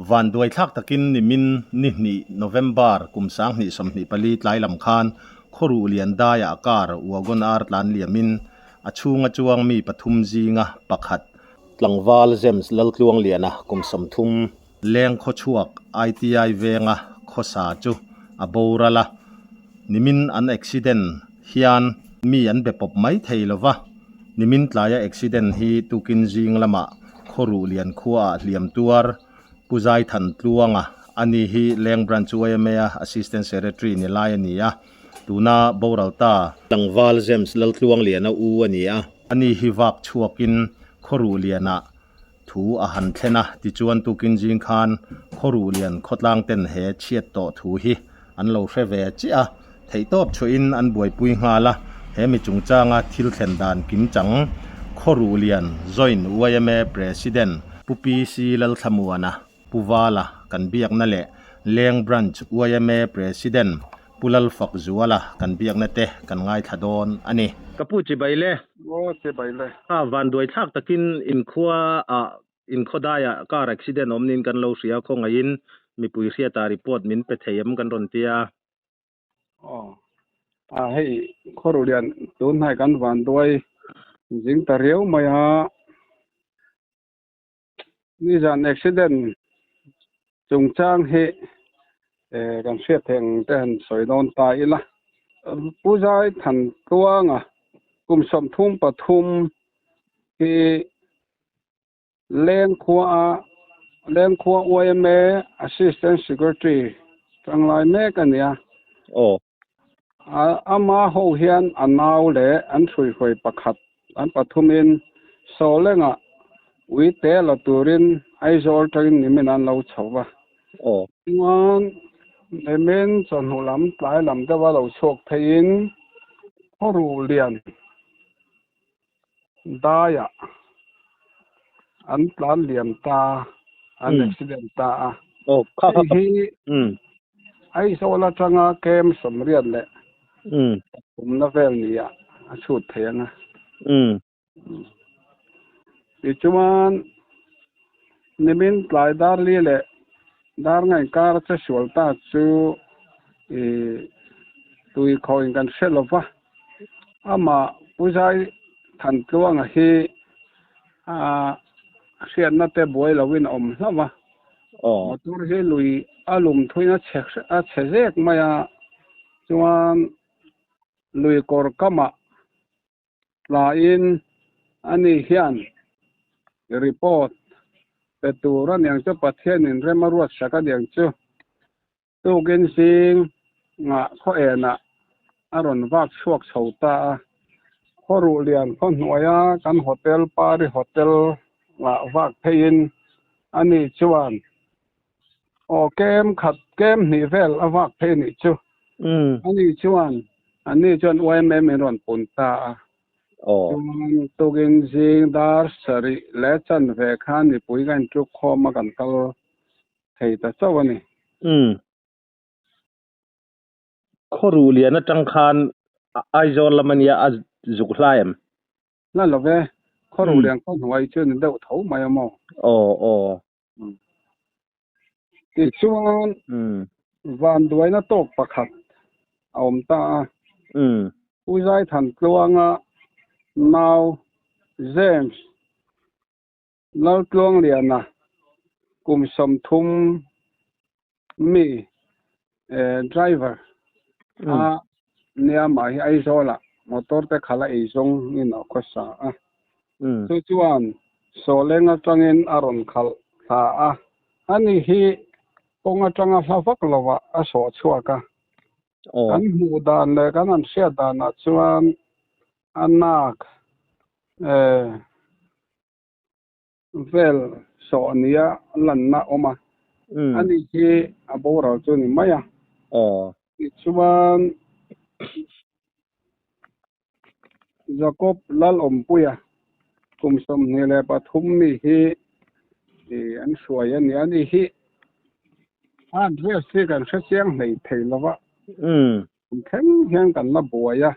Vanduai thlak takin nimin ni hnih November kum 2024 tlai lam khan Khawruh lian daiah car Wagon R tlan liamin a chhunga chuang mi pathum zinga pakhat, Tlangval James Laltluangliana kum 30, Leng khawchhuak ITI venga khawsa chu a boral a, nimin an accident hian mi an be pawp mai thei lo va, nimin tlaia accident hi tukin zing lamah Khawruh lian khuaah hliam tuar Pu Zaithan Tluanga a ni hi Leng Branch YMA a Assistant Secretary ni lai a ni a, tuna boral ta. Tlangval James Laltluangliana u a ni a. Ani hi vak chhuakin Khawruh lianah Thu a han thlen a, tichuan tukin zing khan Khawruh lian khawtlang ten he chhiat tawh thu hi an lo hre ve chiah a, theihtawp chhuahin an buaipui nghal a, he mi chungchanga thil thlen dan kim chang Khawruh lian Joint yma President Pu PC Lalthlamuana, Pu Vala kan biakna leh Leng Branch yma President Pu Lalfakzuala kan biakna te kan ngaithla dawn a ni. Ka pu chibai le. Aw chibai le. A vanduai thlak takin inkhua ah inkhaw daiah car accident awm niin kan lo hria khawngaihin mipui hriatah report min pe thei em kan rawn tia. Aw a hei Khawruhlian tunhnai kan vanduai zing ta riau mai a. Nizan accident chungchang hi kan hriat theih ang te han sawi dawn ta ila. Pu Zai Thantluanga kum 33 hi Lengkhua Lengkhua yma Assistant Secretary tanglai mek a ni a. Aw. Ama ho hian a nau leh an hruihruai pakhat an pathumin Sawlengah ui te la turin Aizawl atangin nimin an lo chho va. Aw. Chuan nimin chawhnu lam tlai lam deuha lo chhuak pheiin Khawruh lian daiah an tlan liam ta, an accident ta a. Aw, kha kha. Hei hi Aizawl atanga kem 80 leh pumna vel nia a chhut thei ang a. Tichuan nimin tlai dar li leh dar ngaih kar che sual ta chu i tui khawiin kan hre lo va. Amah Pu Zai Thantluanga hi a hriatna te buai loin a awm hlauh a. Motor hi lui a lum thuin a chhe a chhe zek mai a, chuan lui kawr kamah tlaiin ani hian report pe tur a niang chu Pathianin rem a ruat sak a niang chu tukin zing ngah khaw enah a rawn vak chhuak chho ta a, Khawruh lian khaw hnuaia kan hotel Pari Hotel ngah vak pheiin ani chuan aw kem khat kem hnih vel a vak phei anih chu. Ani chuan ani chuan yma min rawn pun ta a. Chuan tukin zing dar sarih leh chanve khan mipui ka intluk khawm a kan kal thei ta chauh a ni. Khawruh lian atang khan Aizawl lam ania a zuk hlai em? La lo ve, Khawruh lian khaw hnuai chu ni deuh tho mai a maw? Aw aw. Tichuan vanduaina tawk pakhat a awm ta a. Pu Zaithantluanga nau James Laltluangliana kum 30 mi driver a nia mah hi Aizawlah motor te khalh a eizawng in a khawsa a. Chu chuan Sawleng atangin a rawn khalh thla a, ani hi kawng atanga hla vak lovah a sawh chhuak a. Kan hmuh dan leh kan han hriat danah chuan a nak vel sawh nia lanna awm a, ani hi a boral chu ni mai a. Tichuan Jacob Lalawmpuia kum 23 mi hi an hruai a ni. Ani hi a address hi kan hre chiang hlei thei lo va. Thleng hian kan la buai a.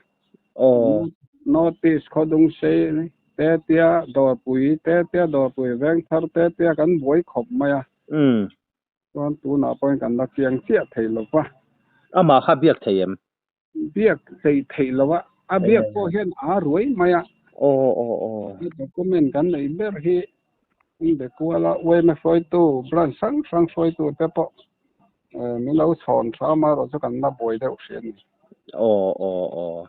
Notice khawdung sei te tia dawrpui te tia dawrpui veng thar te tia kan buai khawp mai a. Chuan tunah pawhin kan la chiang chiah thei lo va. Amah kha biak thei em? Biak theih theih lo a, a biak pawh hian aa ruai mai a. Aw aw aw. A document kan neih ber hi an be kual a, yma hruaitu, branch hrang hrang hruaitu te pawh min lo chhawn tha amaherawh chu kan la buai deuh hrih a ni. Aw aw aw.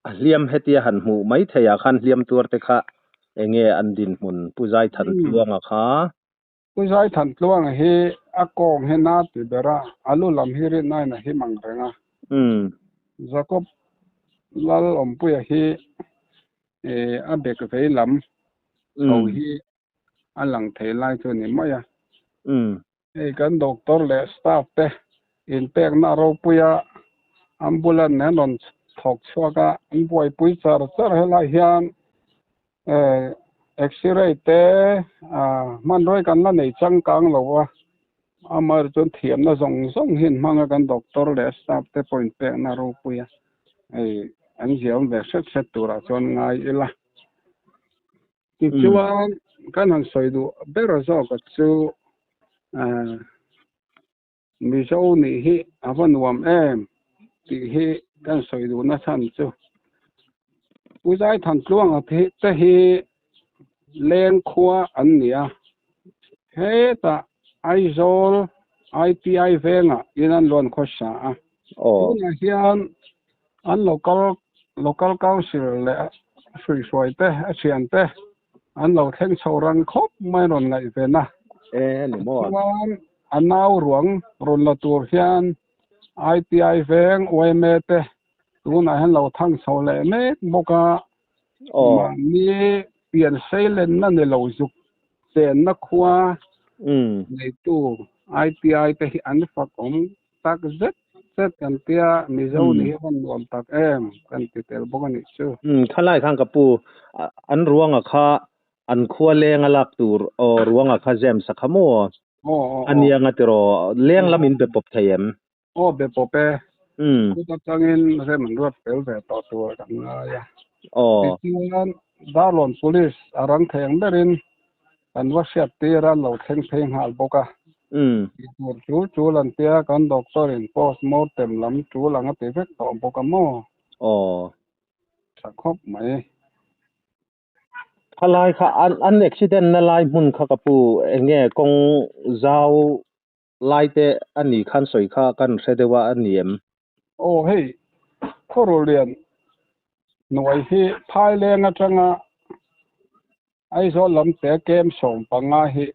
A hliam hetia han hmuh mai theih ah khan hliam tuar te kha enge an dinhmun Pu Zaithantluanga kha? Pu Zaithantluanga hi a kawng hi na ti ber a, a lu lam hi rinnain a him ang reng a. Jacob Lalawmpuia hi a bek vei lam chho hi a lang thei lai chu a ni mai a. Hei kan doctor leh staff te inpekna ropuia ambulance nen rawn thawk chhuak a, an buaipui char char helai hian x-ray te hmanruai kan la nei changkang lo a, amaherawhchu chuan thiamna zawng zawng hi an hmang a, kan doctor leh staff te pawh inpekna ropuia hei an ziam ve hret hret turah chuan ngai ila. Tichuan, kan han sawi duh ber zawka chu Mizo nih hi a va nuam em tih hi kan sawi duh nachhan chu. Pu Zaithantluanga te hi leng khua an ni a, hetah Aizawl ITI vengah in an luan khawsa a. Tunah hian An local local council leh hruihruai te a thian te an lo thleng chho rang khawp mai rawn ngaih ve na. E ni maw? Chuan a nau ruang rawn la tur hian ITI veng yma te tunah hian lo thang chho leh mek bawk a. Mahni pian seilenna ni lo zuk chenna khua neitu ITI te hi an fak awm tak zet zet kan tia Mizo ni hi van nuam tak em kan ti tel bawk a nih chu. Khalai khan ka pu an ruanga kha an khua leng a lak tur aw ruanga kha James a kha maw a nia nga tiraw leng lam in be pawp thei em? Aw be pawp e. Kut atangin rem an ruat fel ve tawh tur kan ngai a. Tichuan Darlawn Police a rang thei ang berin kan va hriat tir a lo thleng phei nghal bawk a. Tih tur tul tul an tia kan doctor in post mortem lam tul ang a ti vek tawh bawk a maw? Aw. Tha khawp mai. Khalai kha an accident na lai hmun kha ka pu enge kawng zau lai te a ni khan sawi kha kan hre deuh a a ni em? Aw hei, Khawruhlian hnuai hi Phaileng atanga Aizawl lam te kem 15 hi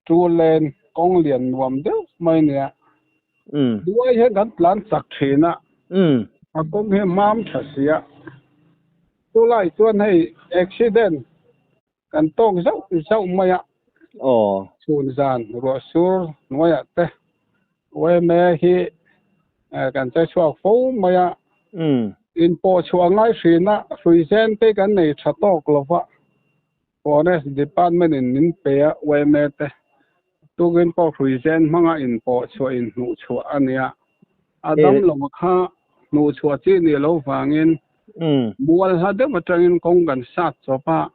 two lane kawng lian nuam deuh mai nia. Duai hian kan tlan chak thin a, a kawng hi mam tha sia. Chulai chuan hei accident Kan tawk zauh zauh mai a. Aw. Chhun zan ruah sur hnuaiah te yma hi kan che chhuak fo mai a. In pawh chhuah ngai hrin a, hrui zen te kan nei tha tawk lo va. Forest Department in min pe a yma te. Tukin pawh hrui zen hmanga in pawh chhuah in hnuh chhuah a nia. A dam lo kha hnuh chhuah chi ni lo vangin mual hla deuh atangin kawng kan sat chawp a,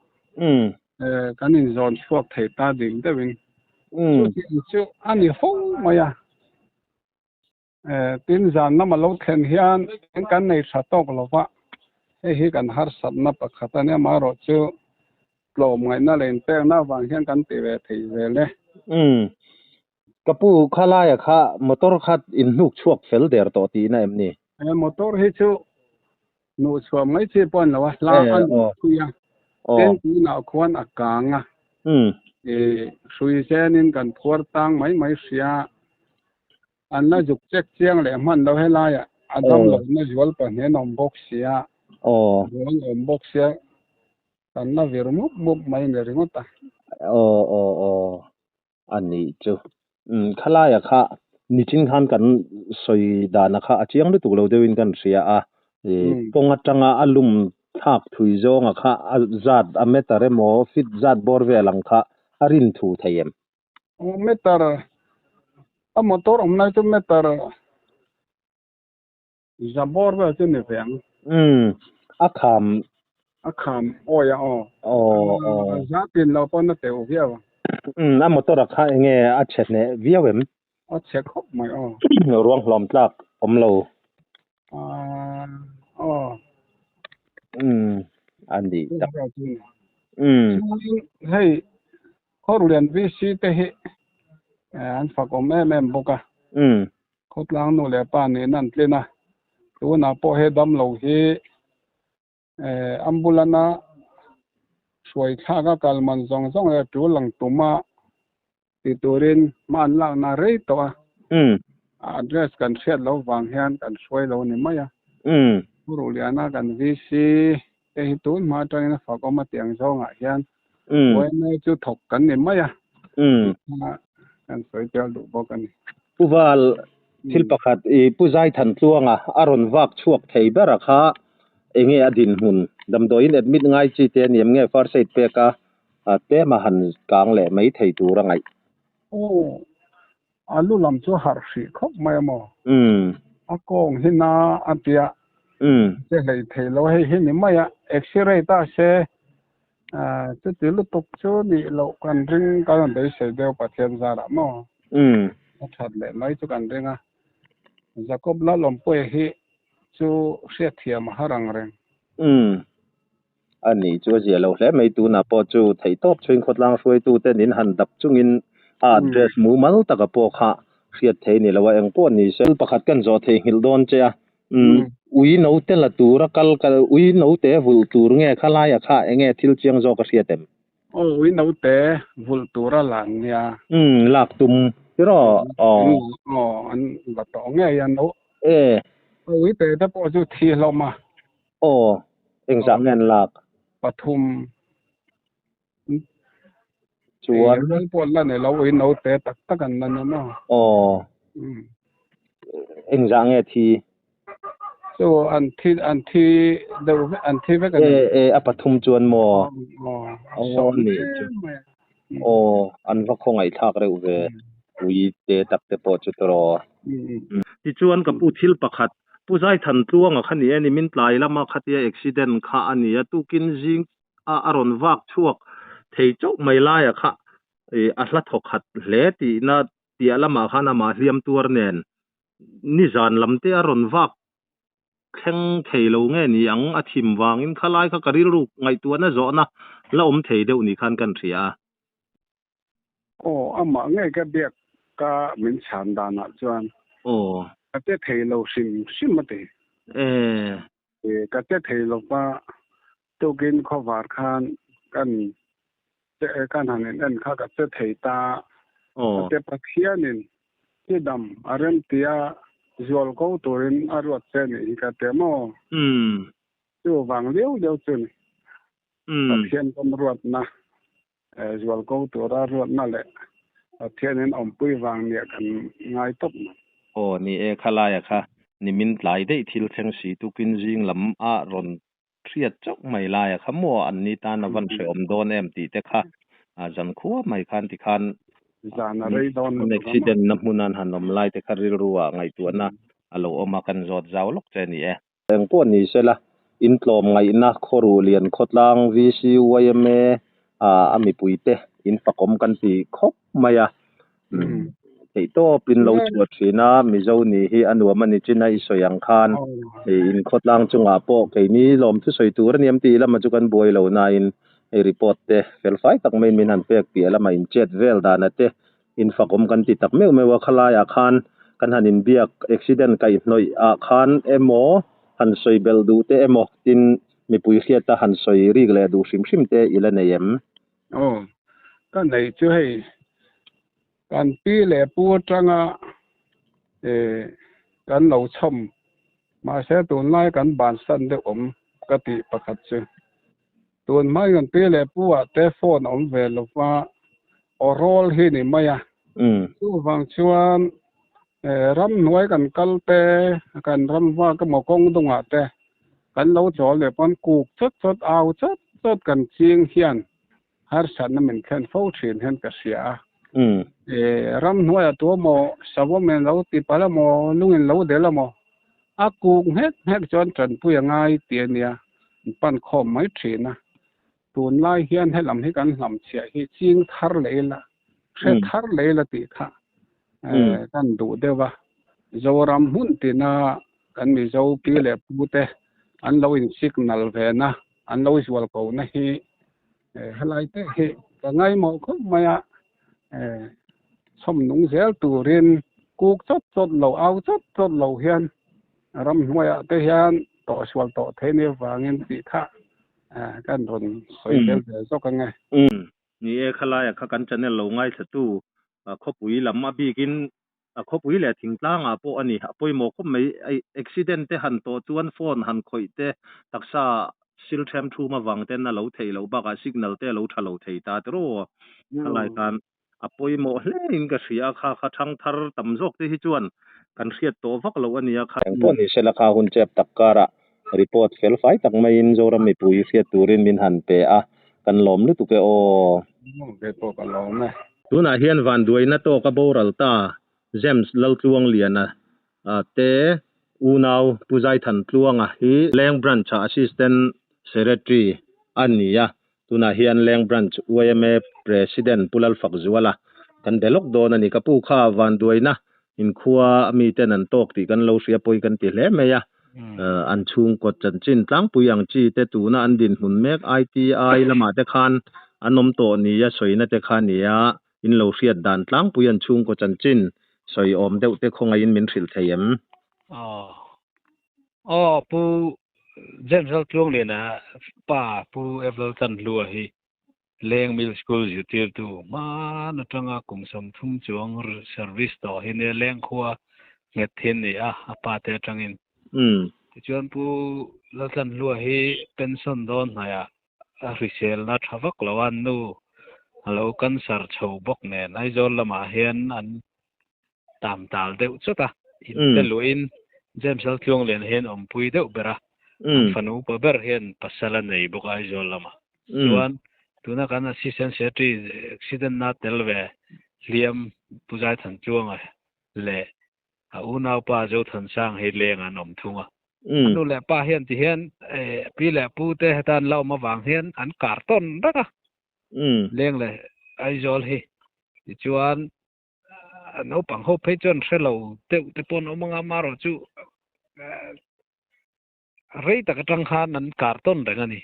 kan inzawn chhuak thei ta ding deuhin. Chutiang chu a ni fo mai a. Tin zan lama lo thlen hian kan nei tha tawk lo va, hei hi kan harsatna pakhat a nia, amaherawh chu tlawmngaihna leh inpekna avang hian kan ti ve thei zel e. Ka pu khalaia kha motor kha in hnuk chhuak fel der tawh tihna em ni? He motor hi chu hnuh chhuah mai chi pawh a ni lo a, hla a luh phui a, tin tunah khuan a kang a, i hrui zenin kan phuar tang mai mai hria, an la zuk chek chiang leh hman lo helaiah a dam lohna zual pahnih an awm bawk sia, ruang awm bawk sia. Kan la vir mup mup mai ni ringawt a. Aw aw aw a nih chu. Umm khalaia kha nichin khan kan sawi dana kha a chiang lutuk lo deuhin kan hria a, i kawng atanga a lum thlak thui zawnga kha a zat a meter emaw feet zat bawr vel ang kha a rin thu thei em? Aw meter a motor awm lai chu meter Za bawr vel chu ni ve ang. Umm, a kham. A kham awi a aw. Aw, aw. Za tin lo pawn a teuh viau ang. Um a motor a kha enge a chhe hneh viau em? A chhe khawp mai aw. Ruang hlawm tlak awm lo. Aw. Um a nih tak. Um. Hei Khawruhlian VC te hi an fak awm em em bawk a. Um. Khawtlang nu leh pa nen an tlin a, tunah pawh he damlo hi ambulance-a hruai thlak a kal man zawng zawng leh tul lang tuma ti turin hma an lakna rei tawh a. A address kan hriat loh vang hian kan hruai lo ni mai a. Pu Ruhliana kan VC te hi tun hma atangin a fakawm a tiang zawngah hian YMA chu thawk kan ni mai a tih kha kan sawi tel duh bawk a ni. Pu Val, thil pakhat i Pu Zaithantluanga a rawn vak chhuak thei ber a kha enge a dinhmun? Damdawiin admit ngai chi te a ni em nge first aid pek a tlem a han kang leh mai thei tur a ngaih? Aw, a lu lam chu harh hrih khawp mai a maw? A kawng hi na a tia che hlei thei lo hei hi ni mai a, x-ray ta se chuti lutuk chu nih loh kan ring kan rawn beisei deuh Pathian zarah maw? A that leh mai chu kan ring a, Jacob Lalawmpuia hi chu hriatthiam a har ang reng. A ni chu a zia lo hle mai tunah pawh chu theihtawp chhuin khawtlang hruaitute nin han dap chungin a address mumal taka pawh kha hriat thei ni lo a engpawh ni se. Pakhat kan zawh thei nghilh dawn che a, umm ui note la tura kal kal ui note vulh tur nge khalaia kha enge thil chiang zawk a hriat em? Aw ui note vulh tura la an nia. Umm lak tum tiraw aw. Aw an la tawh ngei a no. E. Ui te te pawh chu thi hlawm a. Aw, engzah nge an lak? Pathum. Chuan. Rual pawh la nei lo, ui naute tak tak an la ni maw? Aw. Engzah nge thi? Chu an thi an thi deuh vek an thi vek a ni. E e a pathum chuan maw? Aw, Aw ni chu. Aw, an va khawngaihthlak reuh ve. Ui te tak te pawh chu tawh. Tichuan ka pu thil pakhat Pu Zaithantluanga kha ni e, nimin tlai lama khatia accident kha a ni a, tukin zing a a rawn vak chhuak thei chauh mai laia kha ih a hla thaw khat hle tihna piah lamah khan amah hliam tuar nen nizan lam te a rawn vak thleng thei lo nge ni ang a thim vangin khalai kha ka rilru ngaihtuahna zawhna la awm thei deuh ni khan kan hria a. Aw, amah ngei ka biak ka min chhan danah chuan Aw. ka che thei lo hrim hrim a ti. E. E, ka che thei lo va, tukin khawvar khan kan che kan han in en kha ka che thei ta. Aw. A te Pathianin i dam a rem tia zual ko turin a ruat che nih hi ka ti a maw? Umm. Chuvang liau liau chu ni. Umm. Pathian pawmruatna Zualko tura ruatna leh Pathianin awmpui vang nia kan ngai tawp mai. Aw ni e, khalaia kha nimin tlai daih thil thleng si tukin zing lam a rawn hriat chauh mai laia kha maw an ni tan a van hrehawm dawn em tih te kha zan khua mai khan tikhan Zan a rei dawn an lutuk a maw. accident na hmun an han awm lai te kha rilru ah ngaihtuahna a lo awm a kan zawt zau lawk che a ni e. Eng pawh ni sela, in tlawm ngaihna khawruh lian khawtlang VCYMA a mipuite in fakawm kan ti khawp mai a. Theihtawp in lo chhuah thin a, Mizo ni hi a nuam a ni chin a i sawi ang khan in khawtlang chungah pawh keini lawm thusawi tur a ni em tih lama chu kan buai lo nain hei report te felfai tak maiin min han pek piah lama in chet vel dana te In fakawm kan ti tak meuh meuh a, khalaiah khan kan han inbiak accident kaihhnawih ah khan emaw han sawi belh duh te emaw tin mipui hriata han sawi rik leh duh hrim hrim te i la nei em? Aw, ka nei chu hei kan pi leh pu atanga kan lo chhawm mahse tunlai kan bansan deuh awm ka tih pakhat chu. Tun hmai kan pi leh pu ah te phone a awm ve lo va, aw rawl hi ni mai a. Chuvang chuan ramhnuai kan kal te, kan ram vak emaw kawng dungah te kan lo chawl leh pawn kuk chawt chawt, au chawt chawt kan ching hian harsatna min thlen fo thin hian ka hria a. Ramhnuaiah tu emaw savawm in lo ti palh emaw, lung in lo del emaw A kuk nghek nghek chuan tanpui a ngai ti a nia, an pan khawm mai thin a. Tunlai hian helam hi kan hlamchhiah hi ching thar leh ila. Hre thar lei la tih kha kan duh deuh a. Zoram hmun tina kan Mizo pi leh pu te an lo in signal ve na, an lo zual ko na hi helai te hi ka ngaimawh khawp mai a. Chhawm nung zel turin kuk chawt chawt lo, au chawt chawt lo hian ramhnuaiah te hian tawhsual tawh thei ni avangin tih kha kan rawn sawi tel ve zawk ang e. Ni e, khalaia kha kan channel lo ngaithlatu khawpui lam a bikin a khawpui leh thingtlangah pawh a ni. A pawimawh khawp mai. Accident te han tawh chuan phone han khawih te taksa sil them thum avang ten a lo theih loh bakah signal te a lo tha lo thei ta tiraw. Khalai khan a pawimawh hle in ka hria a, kha kha thang thar tam zawk te hi chuan kan hriat tawh vak loh a nia. Engpawh ni sela kha hun chep tak karah report fel fai tak maiin Zoram mipui hriat turin min han pe a, kan lawm lutuk e aw. Ve pawh ka lawm e. Tunah hian vanduaina tawka boral ta James Laltluangliana te unau Pu Zaithantluanga hi Leng Branch-ah Assistant Secretary a ni a, tunah hian Leng Branch yma President Pu Lalfakzuala kan be lawk dawn a ni. Ka pu kha vanduaina inkhua miten an tawk tih kan lo hria pawi kan ti hle mai a. An chhungkaw chanchin tlangpui ang chi te tuna an dinhmun mek ITI lamah te khan an awm tawh nia sawina te kha nia in lo hriat dan tlangpui an chhungkaw chanchin sawi awm deuh te khawngaihin min hrilh thei em? Aw. Aw Pu James Laltluangliana pa Pu Evel Chanhlua hi Leng Mill School zirtirtu hman atanga kum 30 chuang service tawh hi nia Leng khua nghet thin ni a, a pa te atangin. Tichuan Pu Laltlanhlua hi pension dawn hnaiah a hriselna tha vak lo a, nu a lo cancer chho bawk nen Aizawl lamah hian an tam tal deuh chawt a, in te luahin James Laltluanglian hian awmpui deuh ber a, an fanu upa ber hian pasal a nei bawk a Aizawl lamah. Chuan tuna kan Assistant Secretary accident na tel ve hliam Pu Zaithanchuanga leh a unaupa Zothansang hi leng an awm thung a. A nu leh pa hian ti hian pi leh pu te heta an la awm avang hian an kar tawn reng a, leng leh Aizawl hi. Tichuan naupang ho phei chuan hre lo deuh te pawh an awm anga amaherawhchu rei tak atang khan an kar tawn reng a ni.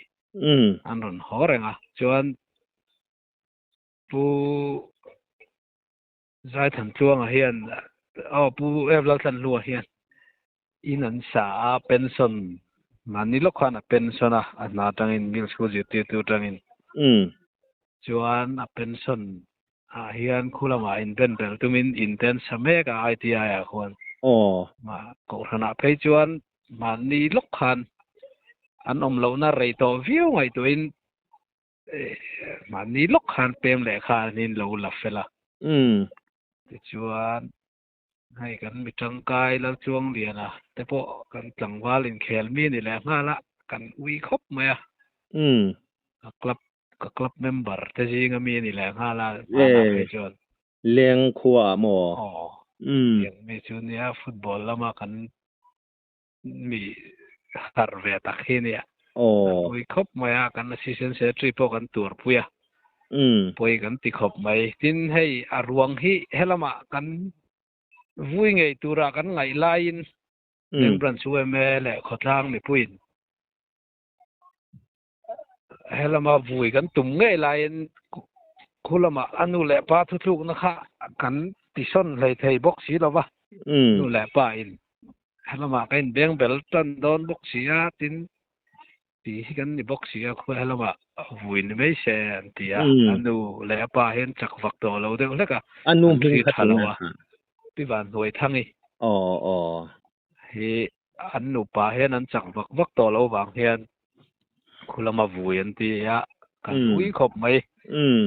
An rawn haw reng a. Chuan Pu Zaithantluanga hian aw Pu Ev Laltlanhlua hian in an sa a, pension mahni lawk khan a pension a, a hna atangin Mill School zirtirtu atangin. Chuan a pension ah hian khu lamah inben bel tumin in te an sa mek a ITI ah khuan. Kohhranah phei chuan mahni lawk khan an awm lohna rei tawh viau ngaihtuahin mahni lawk khan pem leh kha an in lo la fel a. Tichuan hei kan mi tangkai Lalchuangliana te pawh kan tlangval inkhel mi ni leh nghal a, kan ui khawp mai a. Ka club ka club member te zinga mi ni leh nghal a hmanah phei chuan. Leng khua ah maw? Aw. Tiang mi chu nia football lama kan mi harh ve tak hi nia. Aw. Pui khawp mai a, kan assistant secretary pawh kan tur pui a. Pui kan ti khawp mai. Tin hei a ruang hi helamah kan vui ngei tura kan ngaih laiin Leng Branch yma leh khawtlang mipuiin helama vui kan tum ngei laiin khu lamah a nu leh pa thuthlukna kha kan tisawn hlei thei bawk si lo va. Nu leh pa in helamah ka inbeng bel tan dawn bawk si a, tin ti hi kan ni bawk si a, khu helamah vui ni mai se an ti a. A nu leh a pa hian chak vak tawh lo deuh hlek a, A nu an hming thlir kha tha lo tunge a. Pi Vanhnuaithangi. Aw aw. Hi an nupa hian an chak vak vak tawh lo vang hian khu lama vui an ti a, kan ui khawp mai.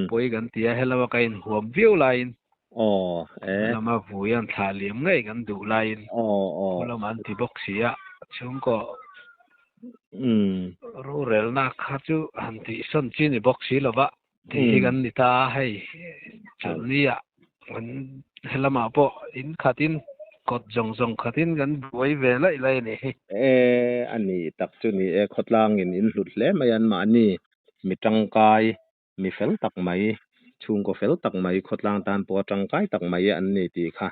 Pawi kan ti a, helama ka inhuam viau laiin helama vui an thlah liam ngei kan duh laiin khu lama an ti bawk si a, chhungkaw rorelna kha chu han tihsawn chi ni bawk si lova tih hi kan ni ta a, hei chawlhni-ah kan helamah pawh in khatin kawt zawng zawng khatin kan buai ve laih laih a nih hi. E, a ni tak chu ni e, khawtlangin in hlut hle mai an mahni mi tangkai, mi fel tak mai. Chhungkaw fel tak mai, khawtlang tan pawh tangkai tak mai an ni tih kha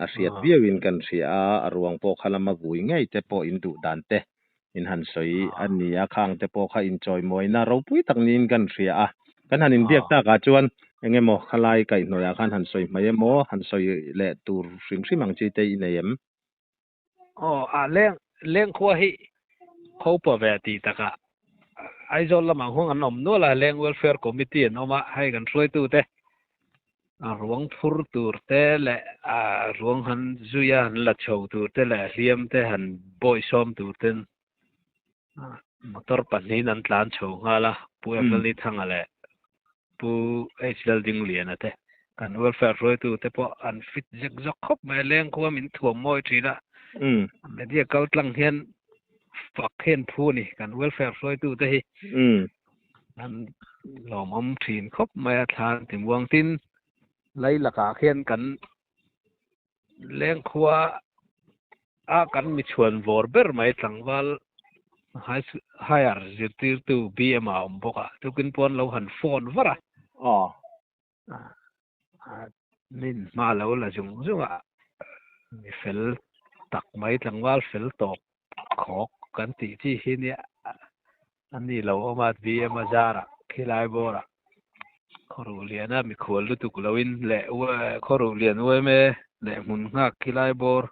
a hriat viauin kan hria a, a ruang pawh kha lama vui ngei te pawh in duh dan te in han sawi a ni a, khang te pawh kha inchawimawina ropui tak niin kan hria a. Kan han inbiak takah chuan eng emaw khalai kaihhnawihah khan han sawi hmai emaw, han sawi leh tur hrim hrim ang chi te i nei em? Aw, a leng leng khua hi kho pa ve tih takah Aizawl lamah huang an awm nual a, Leng Welfare Committee an awm a, hei kan hruaitute a ruang phur tur te leh a ruang han zui a han la chho tur te leh hliam te han bawihsawm tur ten motor pahnihin an tlan chho nghal a, Pu Evlali Thanga leh Pu H Laldingliana te kan welfare hruaitu te pawh an fit zek zawk khawp mai a, leng khua min thuam mawi thin a, media kal tlang hian fak hian phu a ni kan welfare hruaitu te hi an lawmawm thin khawp mai a, thlan ti muang tin lei lakah khian kan leng khua a kan mi chhuan vawr ber mai tlangval higher zirtirtu BM a awm bawk a, tukin pawn lo han phone var a. Min hma lo la zung zung a, mi fel tak mai tlangval fel tawp khawk kan tih chi hi nia a ni lo awm a, BM a zarah khilai bawrah Khawruhliana mikhual lutuk loin leh Khawruhlian UMA leh hmun nghak khilai bawr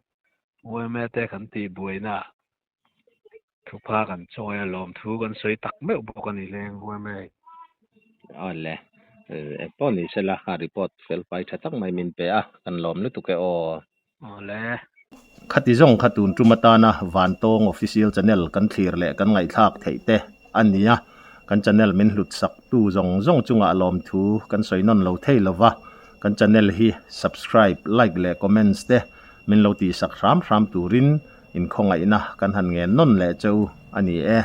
UMA te kan tih buaina thupha kan chawi a, lawmthu kan sawi tak meuh bawk a ni leng UMA. Awle, engpawh ni sela a report fel fai tha tak mai min pe a, kan lawm lutuk e aw. Awle. Khati zawng kha tun tum atana Vantawng Official Channel kan thlir leh kan ngaihthlak theih te a ni a, kan channel min hlut sak tu zawng zawng chungah lawmthu kan sawi nawn lo thei lova, kan channel hi subscribe, like leh comments te min lo tihsak hram hram turin inkhawngaihna kan han ngen nawn leh cheu a ni e.